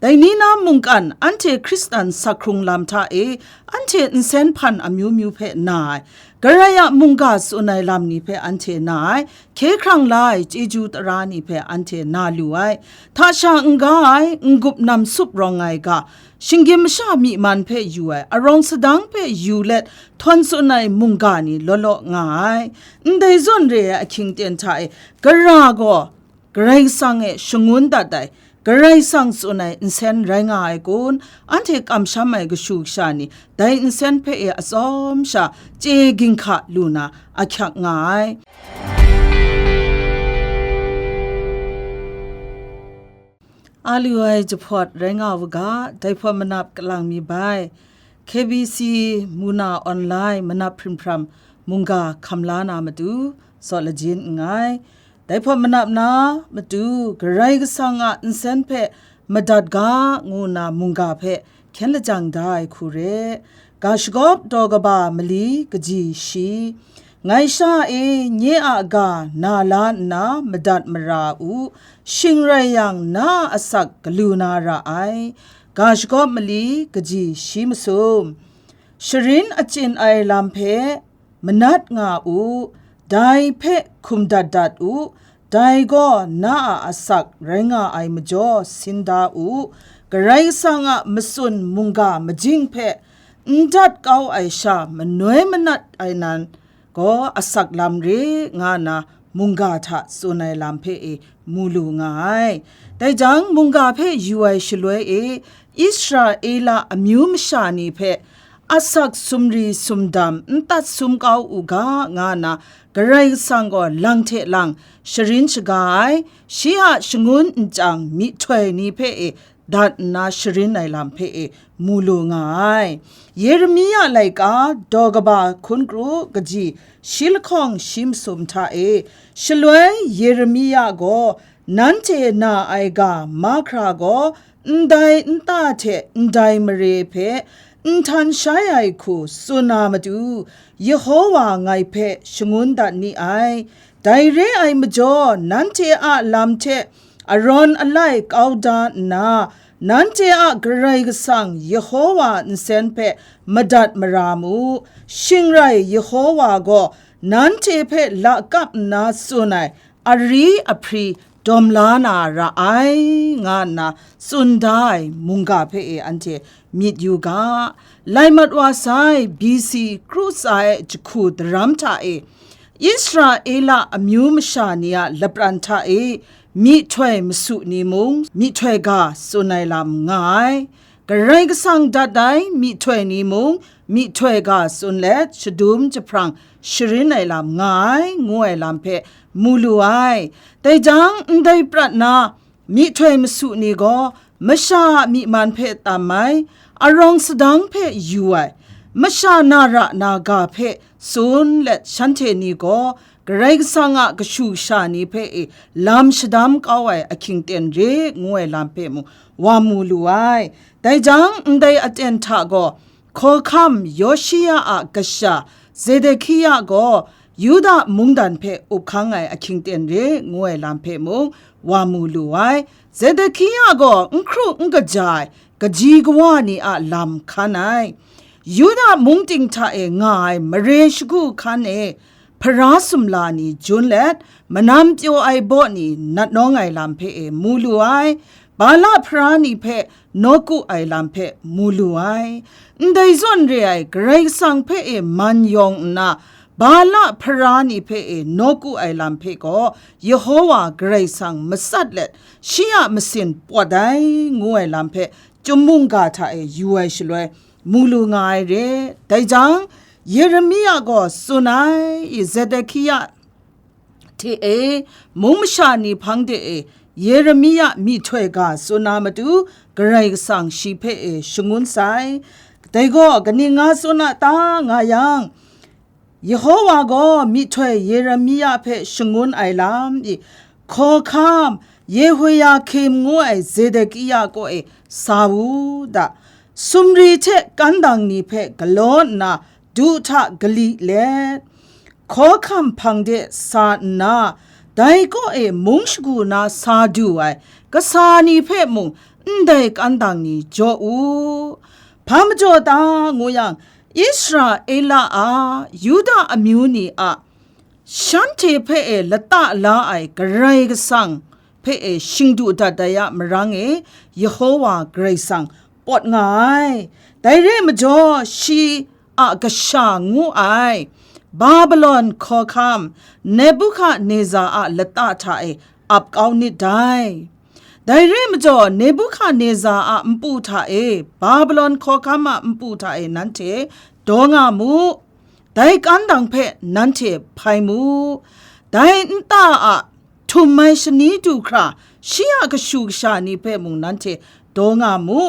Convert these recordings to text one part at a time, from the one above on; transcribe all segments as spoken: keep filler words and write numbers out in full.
Dai ni na mungkan anhte Hkristan sak hkrung lam hta e anhte nsen hpan amyu myu hpe na ai, Karai a mungga tsun ai lam ni hpe anhte na ai, hkye hkrang la ai chyeju tara ni hpe anhte na lu ai, hta sha n-ga ai, n-gup nam sup rawng ai ga, shinggyim masha myi man hpe yu ai, arawng sadang hpe yu let htawn tsun ai mungga ni law law nga ai. Ndai zawn re ai ahkying ten hta e, gara gaw Karai Kasang e shangun dat ai, Karai Kasang tsun ai nsen rai nga ai kun, anhte kamsham ai kashu kasha ni dai nsen hpe e atsawm sha chye ginhka lu na ahkyak nga ai. A lu ai jahpawt rai nga u ga, dai hpawt manap kalang mi bai, K B C muna online manap hprim hpram mungga hkam la na matu, zaw lajin nngai. Dai hpawt manap na matu, Karai Kasang a nsen hpe madat ga, ngu nna mungga hpe hkyen lajang da ai hku re. Ga shagawp daw kaba mali kaji shi. Ngai sha e, nye a ga na la nna madat mara u, shing rai yang, na a asak galu na ra ai. Ga shagawp mali kaji shi masum. Sharin achyin ai lam hpe manat nga u, dai hpe hkum dat dat u, dai gaw na a asak rai nga ai majaw sin da u, Karai Kasang a matsun mungga majing hpe n dat kau ai sha manoi manat ai nan gaw asak lam re, nga na mungga hta tsun ai lam hpe e mu lu nga ai. Dai jang, mungga hpe yu ai shaloi e, Israela amyu masha ni hpe asak sumri sumdam n tat sum kau u ga, nga na Karai Kasang gaw lang hte lang sharin shaga ai, shi a shangun nchyang myihtoi ni hpe e dat nna sharin ai lam hpe e mu lu nga ai. Yeremia laika daw kaba hkun kru kaji shi lahkawng shi masum hta e, shaloi Yeremia gaw nanhte na ai ga mahkra gaw ndai nta hte ndai mare hpe nhtan shai ai hku tsun na matu, Yehowa ngai hpe shangun dat ni ai. Dai re ai majaw, nanhte a lam hte arawn alai kau da nna, nanhte a Karai Kasang Yehowa nsen hpe madat mara mu. Shing rai, Yehowa gaw nanhte hpe lakap nna tsun ai ari ahpri dawm la na ra ai, nga nna tsun da ai mungga hpe e anhte myit yu ga. Lai mat wa sai, B C kru tsa e jahku daram hta e, Israela amyu masha ni a lapran hta e myihtoi masu ni mung, myihtoi ga tsun ai lam nga ai. Karai Kasang dat ai myihtoi ni mung, myihtoi ga tsun let shadum jahprang sharin ai lam nga ai, ngu ai lam hpe mu lu ai. Dai jang, ndai prat na myihtoi masu ni gaw masha a myi man hpe tam ai, arawng sadang hpe yu ai, masha na ra na ga hpe tsun let, shanhte ni gaw Karai Kasang a kashu kasha ni hpe e lam shadam kau ai ahkying ten re, ngu ai lam hpe mung wa mu lu ai. Dai jang, ndai aten hta gaw, hkawhkam Yoshia a kasha Zedekia gaw Yuda mungdan hpe up hkang ai ahkying ten re, ngu ai lam hpe mung wa mu lu ai. Zedekia gaw n hkru n kaja ai kaji kawa ni a lam hkan ai. Yuda mung ting hta e nga ai mare shagu hkan e hpara sumla ni jun let, manam pyaw ai baw ni nat nawng ai lam hpe e mu lu ai. Bala hpara ni hpe nawku ai lam hpe mu lu ai. Ndai zawn re ai, Karai Kasang hpe e man yawng nna, Bala hpara ni hpe e nawku ai lam hpe gaw, Yehowa Karai Kasang matsat let, shi a masin pawt ai, ngu ai lam hpe chyum mungga hta e yu ai shaloi, mu lu nga ai re. Dai jang, Yeremia gaw tsun ai, Zedekia hte e, mung masha ni hpang de e, Yeremia myihtoi ga tsun na matu, Karai Kasang shi hpe e shangun sai. Dai gaw kaning nga tsun a ta, nga yang, Yehowa gaw myihtoi Yeremia hpe shangun ai lam i, hkawhkam Yehoiakim ngu ai Zedekia kaw e sa u da, sumri hte kandang ni hpe galaw nna du hta gali let, hkawhkam hpang de sa nna, dai kaw e mung shagu na sa du ai kasa ni hpe mung ndai kandang ni jaw u. Hpa majaw ta ngu yang, Israela a, Yuda amyu ni a, shanhte hpe e lata la ai Karai Kasang hpe e shingdu dat ai a marang e, Yehova Karai Kasang pawt nga ai. Dai re ai majaw, shi a kasha ngu ai Babilon hkawhkam Nebuhkadneza a lata hta e ap kau nit dai. Dai re ai majaw, Nebuhkadneza a npu hta e, Babilon hkawhkam a npu hta e nanhte daw nga mu, dai kandang hpe nanhte hpai mu, dai nta a htum ai shani du hkra, shi a kashu kasha ni hpe mung nanhte daw nga mu,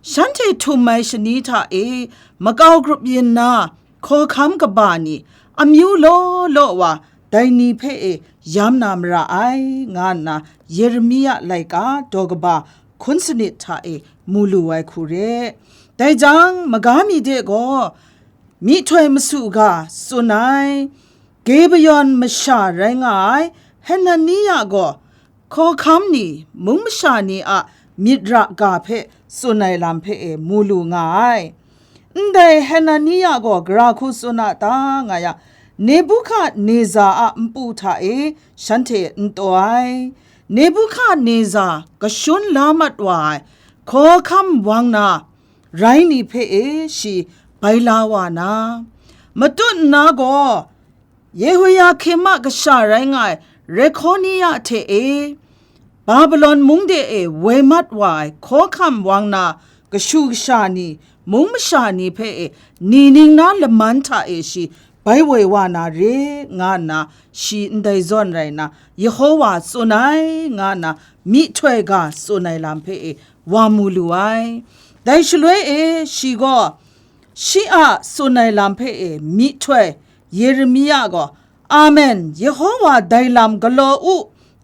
shanhte htum ai shani hta e makau grup yin na, hkawhkam kaba ni, amyu law law wa, dai ni hpe e yam na mara ai, nga nna Yeremia laika daw kaba hkun sanit hta e mu lu ai hku re. Dai jang, maga mi de gaw myihtoi masu ga tsun ai, Gibeon masha rai nga ai Hanania gaw, hkawhkam ni, mung masha ni a myit ra ga hpe tsun ai lam hpe e mu lu nga ai. Ndai Hanania gaw gara hku tsun a ta nga yang, Nebuhkadneza a npu hta e shanhte n taw ai. Nebuhkadneza kashun la mat wa ai hkawhkam wang na rai ni hpe e shi bai la wa na, matut nna gaw, Yehoiakim a kasha rai nga ai Rekhonia hte e, Babilon mung de e woi mat wa ai hkawhkam wang na kashu kasha ni, mung masha ni hpe e ni ning na laman hta e shi bai woi wa na re, nga nna shi ndai zawn rai nna, Yehova tsun ai, nga nna myihtoi ga tsun ai lam hpe e wa mu lu ai. Dai shaloi e shi gaw, shi a tsun ai lam hpe e myihtoi Yeremia gaw, Amen, Yehova dai lam galaw u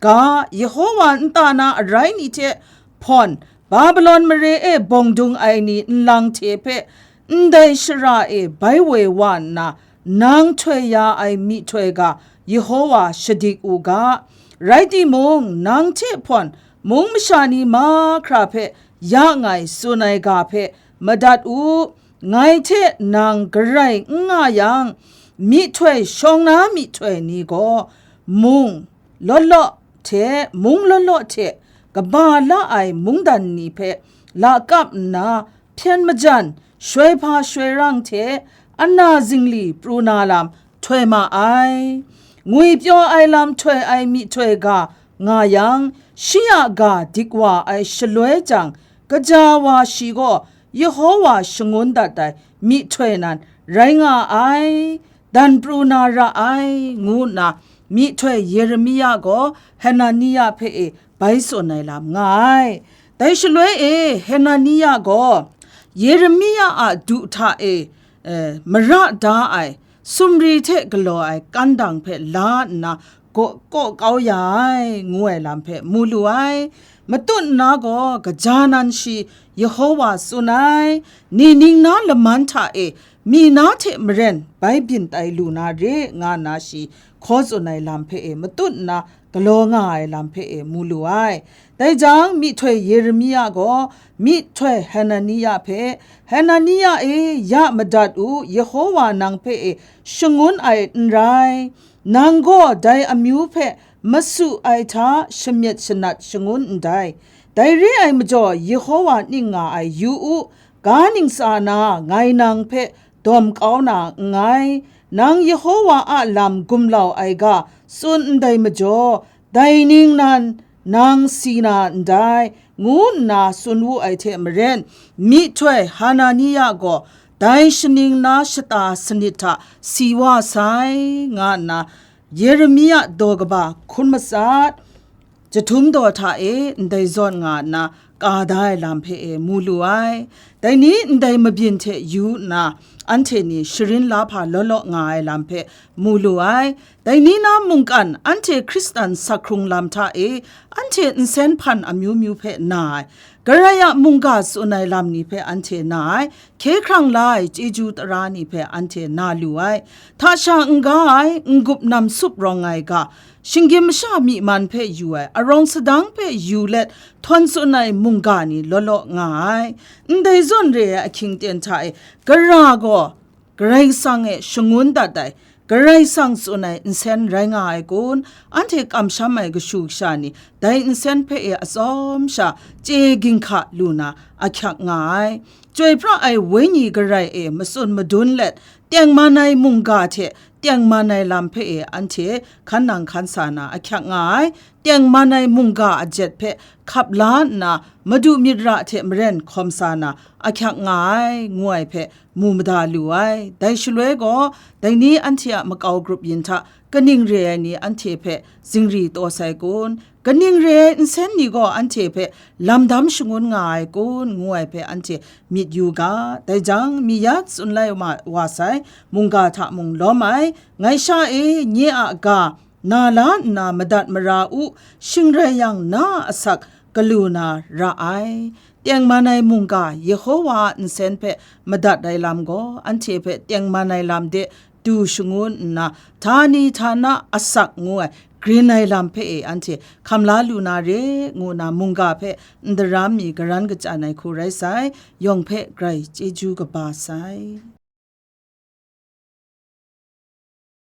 ga, Yehova nta na arai ni hte hpawn, Babilon mare e bawng dung ai ni nlang hte hpe ndai shara e bai woi wa nna, nang htoi ya ai myihtoi ga Yehova shadik u ga, rai timung, nang hte hpawn mung masha ni mahkra hpe ya ngai tsun ai ga hpe madat u, ngai hte nang garai n nga yang, myihtoi shawng na myihtoi ni gaw mung law law hte, mung law law hte kaba la ai mungdan ni hpe lakap nna hpyen majan, shoi hpa shoi rang hte ana zingli pru na lam htoi ma ai. Ngwipyaw ai lam htoi ai myihtoi ga nga yang, shi a ga dik wa ai shaloi jang, kaja wa shi gaw Yehova shangun dat ai myihtoi nan rai nga ai, dan pru na ra ai, ngu nna myihtoi Yeremia gaw Hanania hpe e bai tsun ai lam nga ai. Dai shaloi e Hanania gaw Yeremia a du hta e, e, mara da ai sumri hte galaw ai kandang hpe la nna gaw kaw kau ya ai, ngu ai lam hpe mu lu ai. Matut nna gaw, kaja nan shi Yehova tsun ai, ni ning na laman hta e mi na hte maren bai byin tai lu na re, nga nna shi hkaw tsun ai lam hpe e matut nna galaw nga ai lam hpe e mu lu ai. Dai jang, myihtoi Yeremia gaw myihtoi Hanania hpe, Hanania e, ya madat u, Yehova nang hpe e shangun ai n rai, nang gaw dai amyu hpe masu ai hta shamyet shanat shangun ndai. Dai re ai majaw, Yehova ning nga ai yu u, ga ningsa na ngai nang hpe dawm kau na nngai. Nang Yehova a lam gumlau ai ga tsun ndai majaw, dai ning nan nang si na ndai, ngu nna tsun wu ai hte maren, myihtoi Hanania gaw dai shaning na shata sanit hta si wa sai, nga nna Yeremia daw kaba hkun matsat, jahtum daw hta e ndai zawn nga nna ka da ai lam hpe e mu lu ai. Dai ni ndai mabyin hte yu nna, anhte ni sharin la hpa law law nga ai lam hpe mu lu ai. Dai ni na mungkan anhte Hkristan sak hkrung lam hta e, anhte nsen hpan amyu myu hpe na ai, Karai a mungga tsun ai lam ni hpe anhte na ai, hkye hkrang la ai chyeju tara ni hpe anhte na lu ai, hta sha n-ga ai, n-gup nam sup rawng ai ga, shinggyim masha myi man hpe yu ai, arawng sadang hpe yu let htawn tsun ai mungga ni law law nga ai. Ndai zawn re ai ahkying ten hta e, gara gaw Karai Kasang e shangun dat ai, Karai Kasang tsun ai nsen rai nga ai kun, anhte kamsham ai kashu kasha ni dai nsen hpe e atsawm sha chye ginhka lu na ahkyak nga ai. Chyoi pra ai Wenyi Karai e matsun madun let, tengman ai mungga hte tengman ai lam hpe e anhte hkan nang hkan sa na ahkyak nga ai. Tengman ai mungga a jet hpe hkap la nna, Madu myit ra hte maren hkawm sa na ahkyak nga ai, ngu ai hpe mu mada lu ai. Dai shaloi gaw, dai ni anhte a makau grup yin hta kaning re ai ni anhte hpe zingri taw sai kun? Kaning re ai nsen ni gaw anhte hpe lam dam shangun nga ai kun? Ngu ai hpe anhte myit yu ga. Dai jang, mi ya tsun lai ma wa sai, mungga hta mung lawm ai, ngai sha e, nye a ga, na la nna madat mara u, shing rai yang, na a asak galu na ra ai. Tengman ai mungga Yehowa a nsen hpe madat ai lam gaw, anhte hpe tengman ai lam de du shangun nna, htani htana asak ngu ai grin ai lam hpe e anhte hkam la lu na re, ngu na mungga hpe n daram mi garan kachyan ai hku rai sai, yawng hpe grai chyeju kaba sai.